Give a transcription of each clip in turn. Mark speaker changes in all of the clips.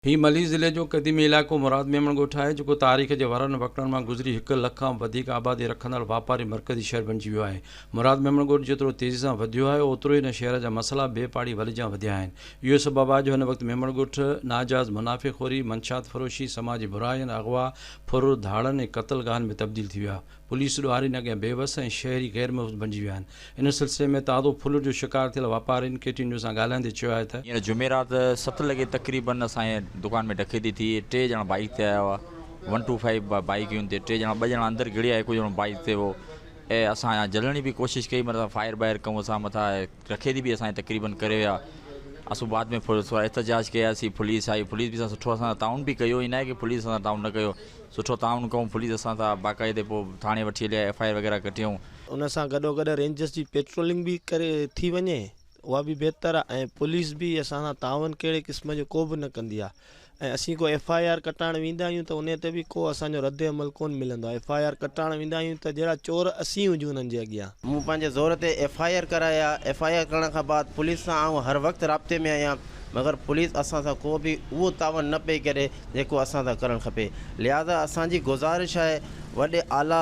Speaker 1: هي ملير ضلعي جو قديمي علائقو مراد ميمڻ ڳوٺ آهي، جيڪو تاريخ جي ورن وڪڙن مان گذري هڪ لک کان وڌيڪ آبادي رکندڙ واپاري مرڪزي شهر بنجي ويو آهي. مراد ميمڻ ڳوٺ جيترو تيزي سان وڌيو آهي، اوترو ئي هن شهر جا مسئلا بي پاڙي ول جيان وڌيا آهن. اهو ئي سبب آهي جو هن وقت ميمڻ ڳوٺ ناجائز منافعي خوري، منشيات فروشي، سماجي براين، اغوا، ڦر، ڌاڙن ۽ قتل گاهن ۾ تبديل ٿي ويو آهي. پوليس ڏوهارين اڳيان بي وس ۽ شهري غير محفوظ بنجي ويا آهن. ان سلسلي ۾ تازو ڦرلٽ جو شڪار ٿيل واپارين ڪي ٽي نيوز سان ڳالهائيندي چيو آهي ته.
Speaker 2: هينئر جمعرات ست لڳي تقريبن اسان جي دڪان ۾ ڊڪيتي ٿي ٽي ڄڻا بائيڪ تي آيا هئا ون ٽو فائيو بائيڪ هئي ان تي ٽي ڄڻا ٻه ڄڻا اندر گهڙي آيا هڪ ڄڻو بائيڪ تي هو ۽ اسان جهلڻ جي به ڪوشش ڪئي مطلب فائر بائر ڪئون اسان مٿان رکي به اسان جي تقريبن ڪري ويا اسون بعد ۾ احتجاج ڪياسين پوليس آئي پوليس به سان سٺو اسان سان تعاون به ڪيو ائين ناهي ڪي پوليس اسان سان تعاون نه ڪيو سٺو تعاون ڪئون پوليس اسان سان باقاعدي پوء ٿاڻي وٺي هليا ايف I R وغيره ڪٽيائون.
Speaker 3: ان سان گڏوگڏ رينجرس جي پيٽرولنگ به ڪري ٿي وڃي اها به بهتر آهي ۽ پوليس به اسان سان تعاون ڪهڙي قسم جو ڪو به نه ڪندي آهي ۽ اسين ڪو ايف I R ڪٽائڻ ويندا آهيون ته انهي تي به ڪو اسان جو رد عمل ڪونه ملندو آهي ايف I R ڪٽائڻ ويندا آهيون ته جهڙا چور اسين هجون انهن جي اڳيان.
Speaker 4: مون پنهنجي زور تي ايف I R ڪرائي آ، ايف I R ڪرڻ کان بعد پوليس سان آئون هر وقت رابطي ۾ آهيان مگر پوليس اسان سان ڪو به اهو تعاون نه پئي ڪري جيڪو اسان سان ڪرڻ کپي لهٰذا اسان جي گذارش آهي وڏي اعليٰ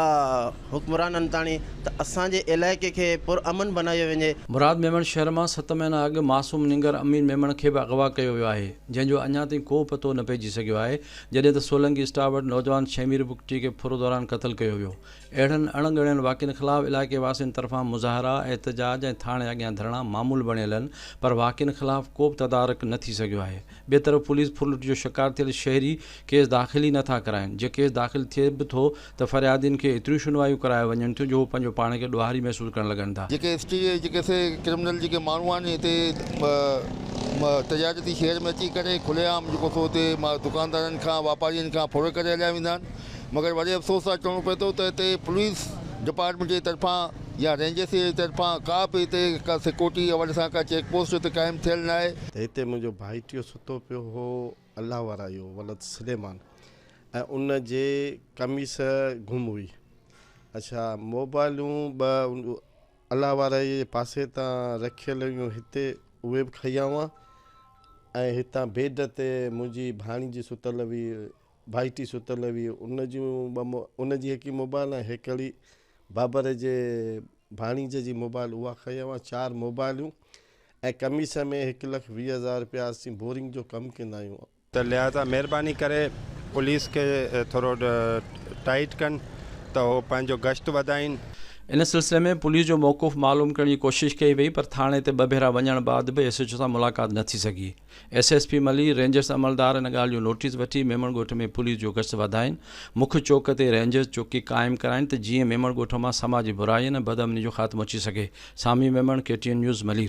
Speaker 4: حڪمرانن تاڻي ته اسان جي علائقي کي پر امن بنايو وڃي.
Speaker 1: مراد ميمڻ شهر مان ست مهينا اڳ معصوم نينگر امين ميمڻ کي به اغوا ڪيو ويو آهي، جنهن جو اڃا تائين ڪو پتو نه پئجي سگهيو آهي، جڏهن ته سولنگي اسٽاف وٽ نوجوان شهمير بگٽي کي ڦر دوران قتل ڪيو ويو. اهڙن اڻ ڳڻين واقعن خلاف علائقي واسين طرفان مظاهرا، احتجاج ۽ ٿاڻي اڳيان ڌرڻا معمول بڻيل آهن پر واقعن خلاف ڪو به تدارڪ نه ٿي سگهيو آهي. ٻئي طرف پوليس ڦرلٽ جو شڪار ٿيل شهري ڪيس داخل ئي نه ٿا ڪرائين، جي ڪيس داخل ٿئي به ٿو ته فريادين کي ايتريون شنوايون ڪرايو وڃن ٿيون جو هو پنهنجو پاڻ کي ڏوهاري محسوس ڪرڻ لڳن ٿا.
Speaker 5: جيڪي اسٽي جيڪي سي ڪرمنل جيڪي ماڻهو آهن هتي تجارتي شهر ۾ اچي ڪري کلي عام جيڪو سو هتي دڪاندارن کان واپارين کان ڦر ڪري هليا ويندا آهن مگر وڏي افسوس سان چوڻو پئي ٿو ته هتي پوليس ڊپارٽمينٽ جي طرفان يا رينجرس جي طرفان ڪا به هتي ڪا سيڪورٽي حوالي سان ڪا چيڪ پوسٽ هتي قائم ٿيل ناهي.
Speaker 6: ته هتي منهنجو ڀائٽيو ستو پيو هو الله ورايو ولد سليمان ۽ ان جي قميص گم هئي اڇا موبائلون ٻه الله وارائي جي پاسي تان رکيل هيون هتي اهي به کنيا هئا ۽ هتان بيڊ تي منهنجي ڀاڻيجي ستل هئي ڀائٽي ستل هئي ان جون ٻه ان جي هڪي موبائل ۽ هڪڙي بابر جي ڀاڻيجي جي موبائل اها کنيا هئا چار موبائلون ۽ قميص ۾ هڪ لک 20 هزار رپيا اسين بورنگ جو ڪم ڪندا آهيون.
Speaker 7: ته لهٰذا مهرباني ڪري پوليس کي ٿورو ٽائيٽ ڪن ته هو پنهنجو گشت وڌائين.
Speaker 1: ان سلسلي ۾ پوليس جو موقف معلوم ڪرڻ جي ڪوشش ڪئي وئي پر ٿاڻي تي ٻه ڀيرا وڃڻ بعد به ايس ايڇ او سان ملاقات نه ٿي سگهي. S S P Malir Rangers عملدار ان ڳالهه جو نوٽيس وٺي ميمڻ ڳوٺ ۾ پوليس جو گشت وڌائين، مک چوڪ تي رينجرز چوڪي قائم ڪرائين ته جيئن ميمڻ ڳوٺ مان سماجي براين ۽ بدامني جو خاتمو اچي سگهي. Sami Memon, K T N news, Malir.